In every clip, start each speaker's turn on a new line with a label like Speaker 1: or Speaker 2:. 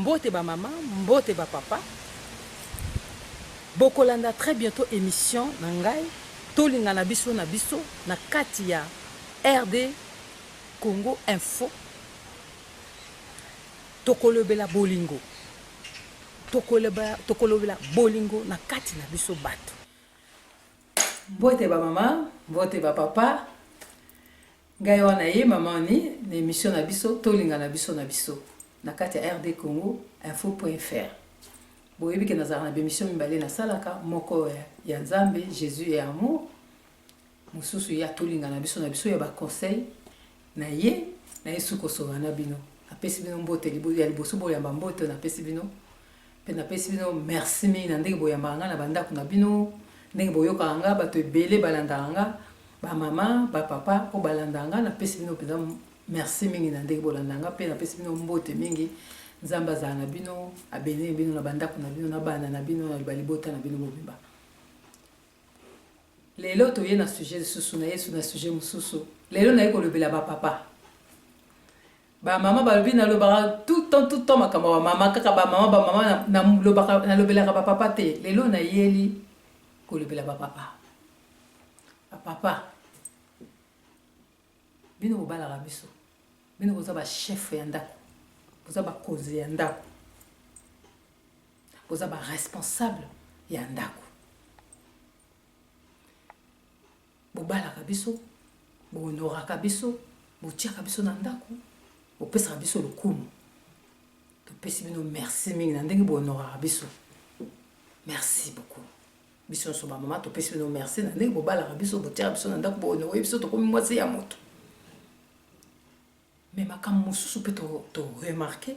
Speaker 1: Mbote ba mama, mbote ba papa. Bokolanda très bientot emission na ngai Tolingana biso na biso na kati ya RD Congo Info. Tokolobela bolingo. Tokolobela bolingo na kati na biso bato. Mbote ba mama, mbote ba papa. Ngai wana ye maman Annie na emission na biso tolingana biso na biso na kati ya rdcongoinfo.fr. Boyebi ke nazalaka na b'emission mibale nasalaka, moko ya Nzambe, Jesus et amour, mosusu ya tolingana biso na biso ya ba conseil na ye na ye sukosolola na bino. Napesi bino mbote ya liboso boyamba mbote napesi bino Pe napesi bino merci mingi na ndenge boyambaka nga na ba ndaku na bino, ndenge boyokaka nga, batu ebele balandaka nga, ba mama, ba papa oyo balandaka nga, napesi bino penza merci mingi na ndenge bolandaka nga, pe napesi bino mbote mingi, Nzambe azala na bino, a benir bino na ba ndaku na bino, na bana na bino, na ba libota na bino mobimba. Lelo toye na sujet lisusu, naye lisusu na sujet mosusu, lelo naye kolobela ba papa. Ba mama balobi nalobaka tout temps tout temps makambo ya ba mama kaka ba mama ba mama nalobaka nalobelaka ba papa te lelo nayeli kolobela ba papa ba papa bino bobalaka biso bino boza ba chef ya ndako boza bakonzi ya ndako boza ba responsable ya ndako Bobalaka biso, bo honoraka biso, botiaka biso na ndaku, bopesaka biso lokumu. Topesi bino merci mingi na ndenge bo honoraka biso. Merci beaucoup. Biso nyonso ba mama topesi bino merci na ndenge bobalaka biso, botiaka biso na ndaku, bo honore biso, tokomi mwasi ya moto. Mais makambo mosusu mpe to, to remarquer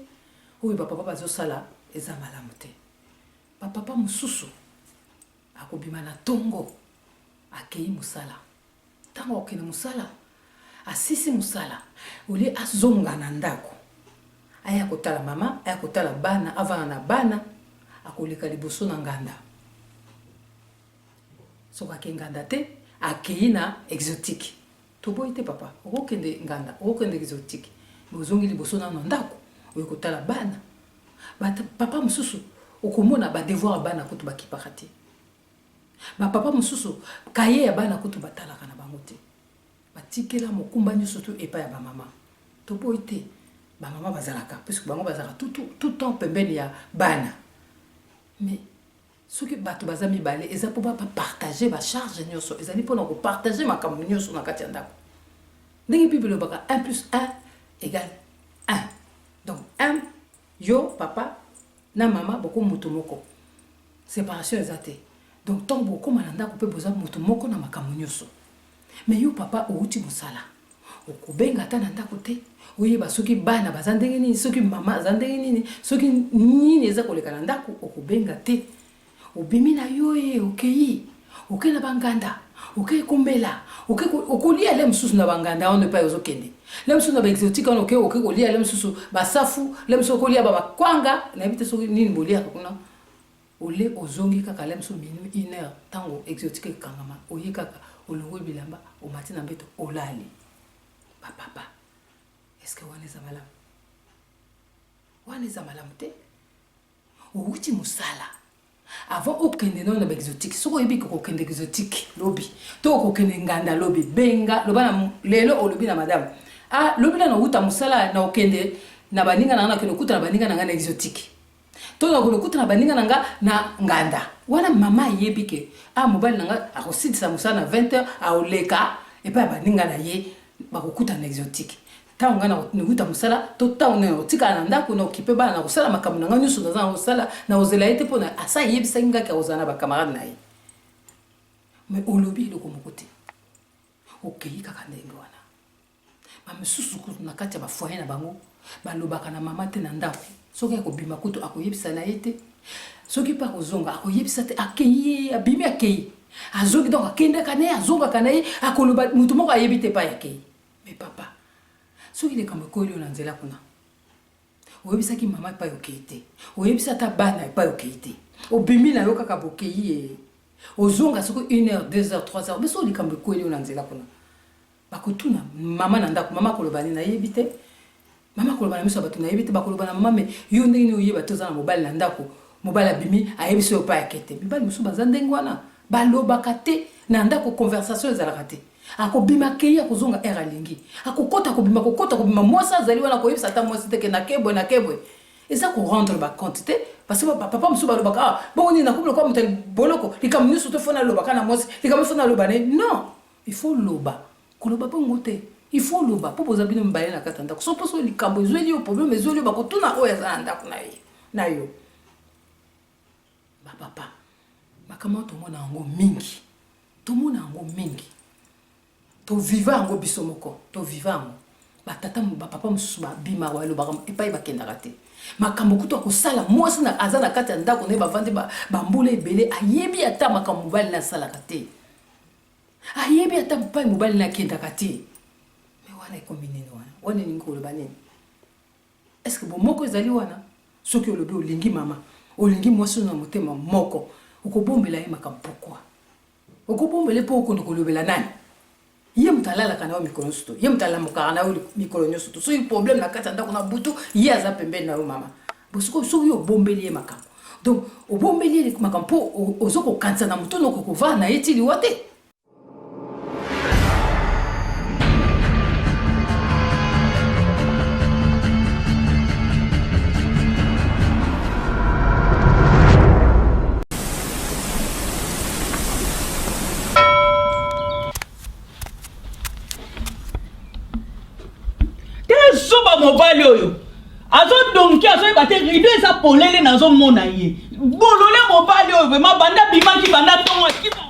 Speaker 1: oyo ba papa bazosala eza malamu te. Ba papa mosusu Akobima na tongo, akeyi mosala. Tango akokende mosala, asisi mosala, au lieu azonga na ndako, aya kotala mama, aya kotala bana, avanda na bana, akoleka liboso na nganda. Soki ake nganda te, akeyi na exotique. Toboyi te papa, okokende nganda, okokende exotique, mais ozongi liboso nanu na ndako, oye kotala bana. Ba papa mosusu okomona ba devoir ya bana kutu bakipaka te. Ba papa mosusu cahier ya bana kutu batalaka na bango te. Batikela mokumba nyonso tu epai ya ba mama. Toboyi te ba mama bazalaka puisque bango bazalaka tout, tout, tout temps pembeni ya bana. Mais soki bato baza mibale eza mpo ba partager ba charge nyonso, ezali mpo na ko partager makambo nyonso na kati ya ndako. Ndenge Bible elobaka 1 plus 1 égale 1. Donc un yo papa na mama boko mutu moko separation eza te donc tango bokoma na ndako pe boza mutu moko na makambo nioso mais yo papa owuti musala okobenga ata na ndako te oyeba soki bana baza ndenge nini soki mama aza ndenge nini soki nini eza koleka na ndako okobenga te Obimi na yo ee okeyi, oke na ba nganda, oke komela, oke okolia le mosusu na ba nganda wana epai ozo kende. Le mosusu na ba exotique wana oke oke kolia le mosusu ba safu, le mosusu okolia ba makwanga, nayebi te soki nini boliaka kuna. Ole ozongi kaka le mosusu minuit, une heure, tango exotique ekangama, oye kaka olongoli bilamba, omati na mbeto olali. Ba papa, est-ce que wana eza malamu? Wana eza malamu te. Owuti musala avant okende nano na ba exotique soki oyebi ke okokende exotique lobi to okokende nganda lobi benga loba na lelo olobi na madame ah lobi nano owuta musala na okende na baninga na nga nakende okuta na baninga na nga na exotique to nakende okuta na baninga na nga na nganda wana mama ayebi ke ah mobali na nga akosilisa mosala na 20 heures aoleka epai ya baninga na ye bakokutana na exotique Tango ngai nakowuta mosala, to tango nini nakotikala na ndako, na okipe bana, nakosala makambo na ngai nyonso naza na kosala, nakozela ye te mpo na asi ayebisaki ngai ke akozala na ba camarades na ye. Mais olobi eloko moko te. Okeyi kaka ndenge wana. Ba misusu kutu na kati ya ba foyer na bango, balobaka na mama te na ndako. Soki akobima kutu akoyebisa na ye te. Soki mpe akozonga akoyebisa te. Akeyi, abimi akeyi. Azongi donc akendaka na ye, azongaka na ye, akoloba moto moko ayebi te epai akeyi. Mais papa, soki likambo ekweli yo na nzela kuna, oyebisaki mama epai okei te, oyebisi ata bana epai okei te, obimi na yo kaka bokei ye, ozonga soki une heure, deux heures, trois heures, mais soki likambo ekweli yo na nzela kuna, bakotuna mama na ndako, mama akoloba nini? Nayebi te. Mama akoloba na miso ya bato nayebi te, bakoloba na mama mais yo ndenge nini oyeba te oza na mobali na ndako, mobali abimi ayebisi yo epai ake te. Mibali mosusu baza ndenge wana, balobaka te na ndako, conversation ezalaka te. Akobima akeyi akozonga heure alingi, akokota akobima, akokota akobima, mwasi azali wana akoyebisa ata mwasi te ke nake boye nake boye. Eza ko rendre ba compte te parce que ba papa mosusu balobaka ah bongo nini nakomi lokola moto ya boloko, likambo nyonso to faut naloba kaka na mwasi, likambo nyonso naloba na ye. Non, il faut loba. Koloba bongo te. Il faut oloba po boza bino mibale na kati ya ndako. Soki poso likambo ezweli yo problème ezweli yo bakotuna oyo aza na ndako na ye na yo. Ba papa makambo wana tomona yango mingi. Tomona yango mingi. To viva yango biso moko, to viva yango. Ba tata ba papa mosusu babimaka balobaka epai bakendaka te. Makambo kutu akosala mwasi na aza na kati ya ndako na ye bavandi ba mbula ebele ayebi ata makambo mobali na asalaka te. Ayebi ata epai mobali na akendaka te. Mais wana ekomi nini wana? Wana elingi koloba nini? Est-ce que bomoko ezali wana? Soki olobi olingi mama, olingi mwasi na motema moko, okobombela ye makambo pourquoi? Okobombela ye mpo okende kolobela nani? Ye moto alalaka na yo mikolo nyonso to ye moto alamukaka na yo mikolo nyonso to soki problème na kati ya ndako na butu ye aza pembeni na yo mama. Bosiko soki obombeli ye makambo donc obombeli ye makambo mpo ozo kokanisa na motu noko kovanda na ye ti liwa te.
Speaker 2: Tala zoba mobali oyo azodonki azoyeba te rido eza polele nazomona ye bolole mobali oyo vraimen banda abimaki banda ntongo akima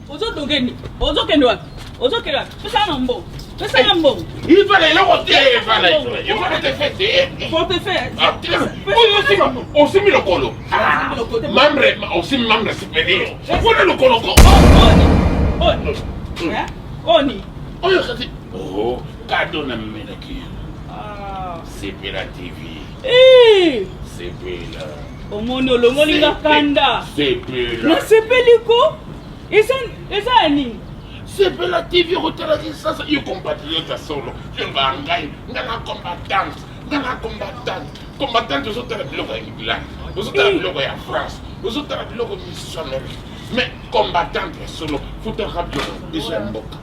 Speaker 2: ozodonke nini ozokende wapi ozokende wapi pesaka na mbongo pesaka mbongo
Speaker 3: Ifala eloko te ifala ifala portefeuille te
Speaker 2: portefeuille
Speaker 3: oyo osimbi lokolo membre osimbi membre supérieur wana lokolo ko
Speaker 2: oni oni
Speaker 3: oyo kasi oh kado na memelaki sepela tv sepela
Speaker 2: omoni olongoli nga kanda
Speaker 3: sepela
Speaker 2: nasepeli ko eza eza ya nini
Speaker 3: sepela tv okotala kisasa yo compatriote ya solo yo ba ngai nga na combattante nga na combattante combattante ozotala biloko ya england ozotala biloko ya france ozotala biloko misusu amérique mais combattante ya solo futaka biloko biso ya mboka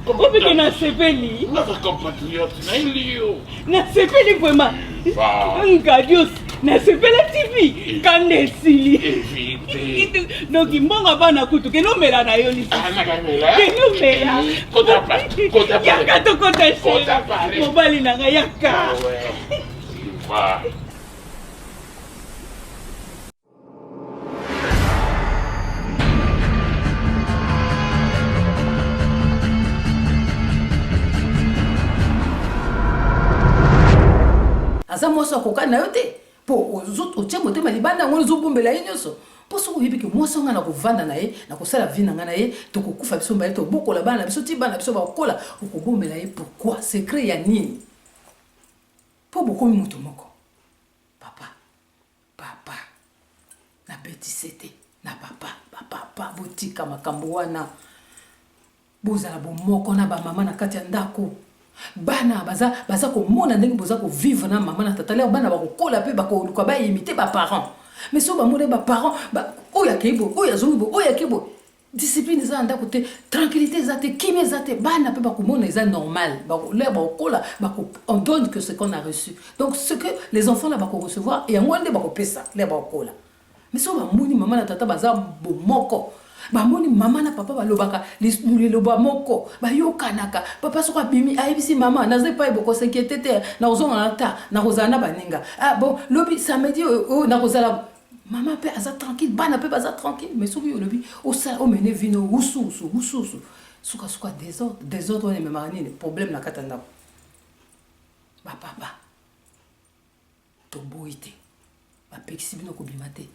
Speaker 2: obike nasepeli
Speaker 3: naza compatriote nayeli yo
Speaker 2: nasepeli vraiment ngadios nasepela tv kanda esili donc mbongo bana kutu kende omela na yo lisusu kende omela yaka tokota chez mobali na ngai yaka.
Speaker 1: Aza mwasi akokani na yo te po otie motema libanda yango ozobombela ye nyonso mpo soki oyebi ke mwasi ngai nakovanda na ye nakosala vie na ngai na ye tokokufa biso mibale tobokola bana na biso ti bana na biso bakokola okobombela ye pourquoi secret ya nini mpo bokomi moto moko papa papa nabeti sete na papa bapapa botika makambo wana bozala bomoko na bamama na kati ya ndako bana baza, baza komona ndenge boza kovivre na mama na tata leo bana bakokola mpe bakoluka baimite baparent mais soki bamoni baparent ba, oyo akei boye oyo azongi boye oyo akei boye discipline eza na ndako te tranquillité eza te kimia eza te bana mpe bakomona eza normal leo bakokola bako, on donne que ce qu'on a reçu donc ce que les enfants là bakorecevoir yango nde bakopesa leo bakokola mais soki bamoni mama na tata baza bomoko bamoni mama na papa balobaka liloba moko bayokanaka papa soki abimi ayebisi mama naza epai bokosenkete te nakozonga na ta nakozala na baninga ah, bon lobi samedi oyo nakozala mama mpe aza tranquille bana mpe baza tranquille mais soki olobi osala omene vino wusuusu wusuusu sukasuka desordre desordre wana ememaka nini problème na kati ya ndako bapapa toboyi te bapekisi bino kobima te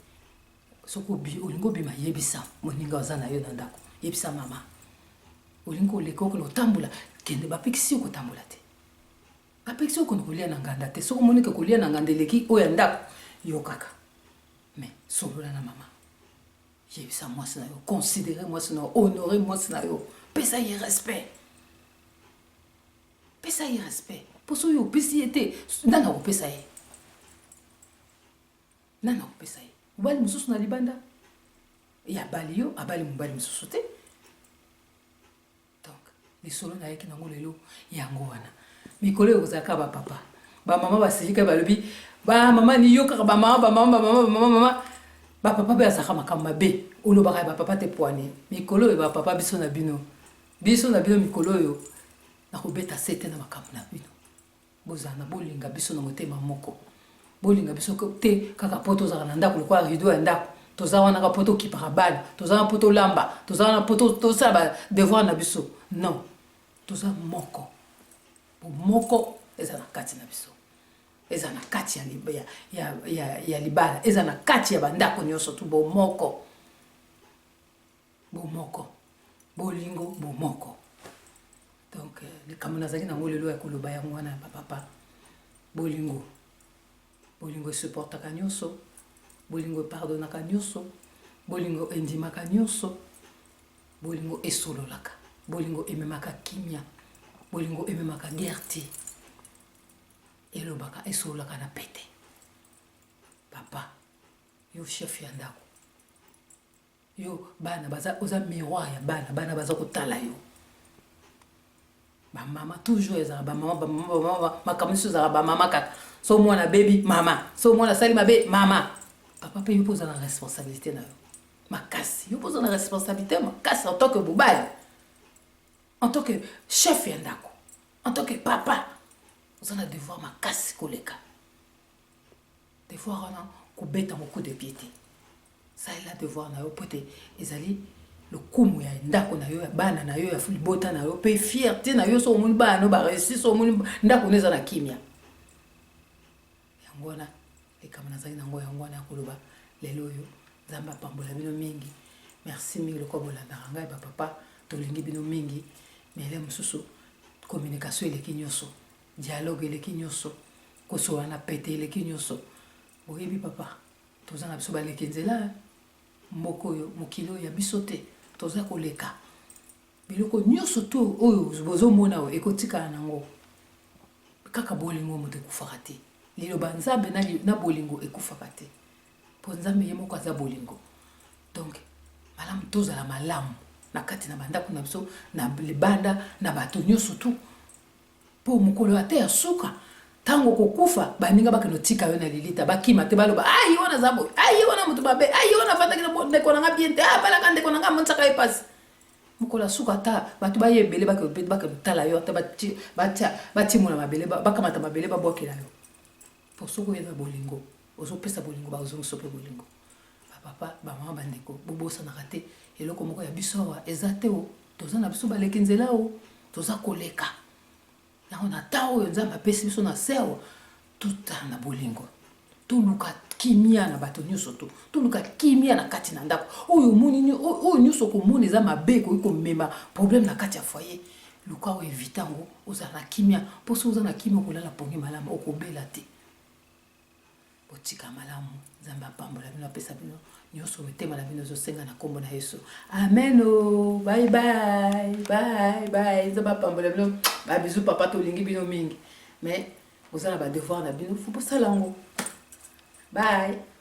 Speaker 1: soki olingi obima yebisa moninga oza na yo na ndako yebisa mama olingi koleka okende kotambola kende bapekisi yo kotambola te bapekisi yo okende kolia na nganda te soki omoni ke kolia na nganda eleki oyo ya ndako yo kaka mais solola na mama yebisa mwasi na yo considere mwasi na yo honore mwasi na yo pesa ye respect. Pesa ye respect. Mpo soki opesi ye te, nani akopesa ye? Nani akopesa ye? Mobali mosusu na libanda ye abali yo, abali mobali mosusu te. Donc lisolo nayaki nango lelo yango wana. Mikolo oyo ekozala kaka ba papa. Ba mama basilika balobi ba mama ni yo kaka ba mama ba mama ba mama ba mama mama ba papa pe azalaka makambo mabe olobaka ya ba papa te poane. Mikolo oyo ba papa biso na bino biso na bino mikolo oyo nakobeta sete na makambo na bino. Bozala na bolinga biso na motema moko. Bolinga biso te kaka po tozalaka na ndako lokola rideau ya ndako. Toza wana kaka po tokipaka bana, toza wana po tolamba, toza wana po tosala ba devoir na biso. Non, toza moko. Bomoko eza na kati na biso. Eza na kati ya, ya, ya, ya, ya libala, eza na kati ya bandako nyonso tu bomoko. Bomoko. Bolingo bomoko. Donc likambo nazalaki nango lelo ya koloba yango wana ba papa. Bolingo. Bolingo esupportaka nyonso. Bolingo epardonaka nyonso. Bolingo endimaka nyonso. Bolingo esololaka. Bolingo ememaka kimia. Bolingo ememaka guerre te. Elobaka esololaka na pete. Papa, yo chef ya ndako. Yo bana baza oza miroir ya bana, bana baza kotala yo. Ba mama toujours ezalaka ba mama ba mama ba mama makambo nyonso ezalaka ba mama kaka. So mwana abebi mama, so mwana asali mabe mama. Papa pe yo pe oza na responsabilité na yo makasi, yo pe oza na responsabilité makasi en tant que mobali, en tant que chef ya ndako, en tant que papa, oza na devoir makasi koleka. Devoir wana kobeta ngo coup de pied te. Salela devoir na yo mpo ete ezali lokumu ya ndako na yo, ya bana na yo, ya libota na yo, mpe fierté na yo soki omoni bana na yo ba réussir, soki omoni ndako na yo eza na kimia. Yango wana likambo nazali na yango yango wana ya koloba lelo oyo. Nzambe apambola bino mingi. Merci mingi lokola bolandaka ngai ba papa, tolingi bino mingi. Mais ele mosusu communication eleki nyonso, dialogue eleki nyonso, kosolola na pete eleki nyonso. Boyebi papa, Toza na biso baleki nzela hein. Mboka oyo mokili oyo ya biso te toza koleka biloko nyonso to oyo bozomona oyo ekotikala nango kaka bolingo moto ekufaka te liloba nzambe na, na bolingo ekufaka te mpo nzambe ye moko aza bolingo donc malamu tozala malamu na kati na bandako na biso na libanda na bato nyonso tu Po mokolo ata ya suka, tango okokufa, baninga bakende otika yo na lilita, bakima te, baloba, ah ye wana aza boye, ah ye wana moto mabe, ah ye wana afandaki na ndeko na nga bien te, ah abalaka ndeko na nga amonisaka ye pasi. Mokolo ya suka ata bato baye ebele bakende otala yo, ata batimola mabele, bakamata mabele babwakela yo. Po soki oye na bolingo, ozopesa bolingo, bazongisa yo pe bolingo. Ba papa, ba mama, ba ndeko, bobosanaka te eloko moko ya biso awa eza te o. Toza na biso baleki nzela o, toza koleka. Yango na temps oyo Nzambe apesi biso na se awa, totala na bolingo. Toluka kimia na bato nyonso to. Toluka kimia na kati na ndako. Oyo omoni oyo nyonso okomona eza mabe ekoki komema problème na kati ya foyer. Luka o eviter yango, ozala na kimia. Po soki oza na kimia okolala pongi malamu, okobela te. Botika malamu nzambe apambola bino apesa bino nyonso mitema na bino ezosenga na nkombo na yesu amen o oh. bye bye bye bye nzambe apambola bino babizu papa tolingi bino mingi mais boza na badevoir na bino fo bosala yango bye.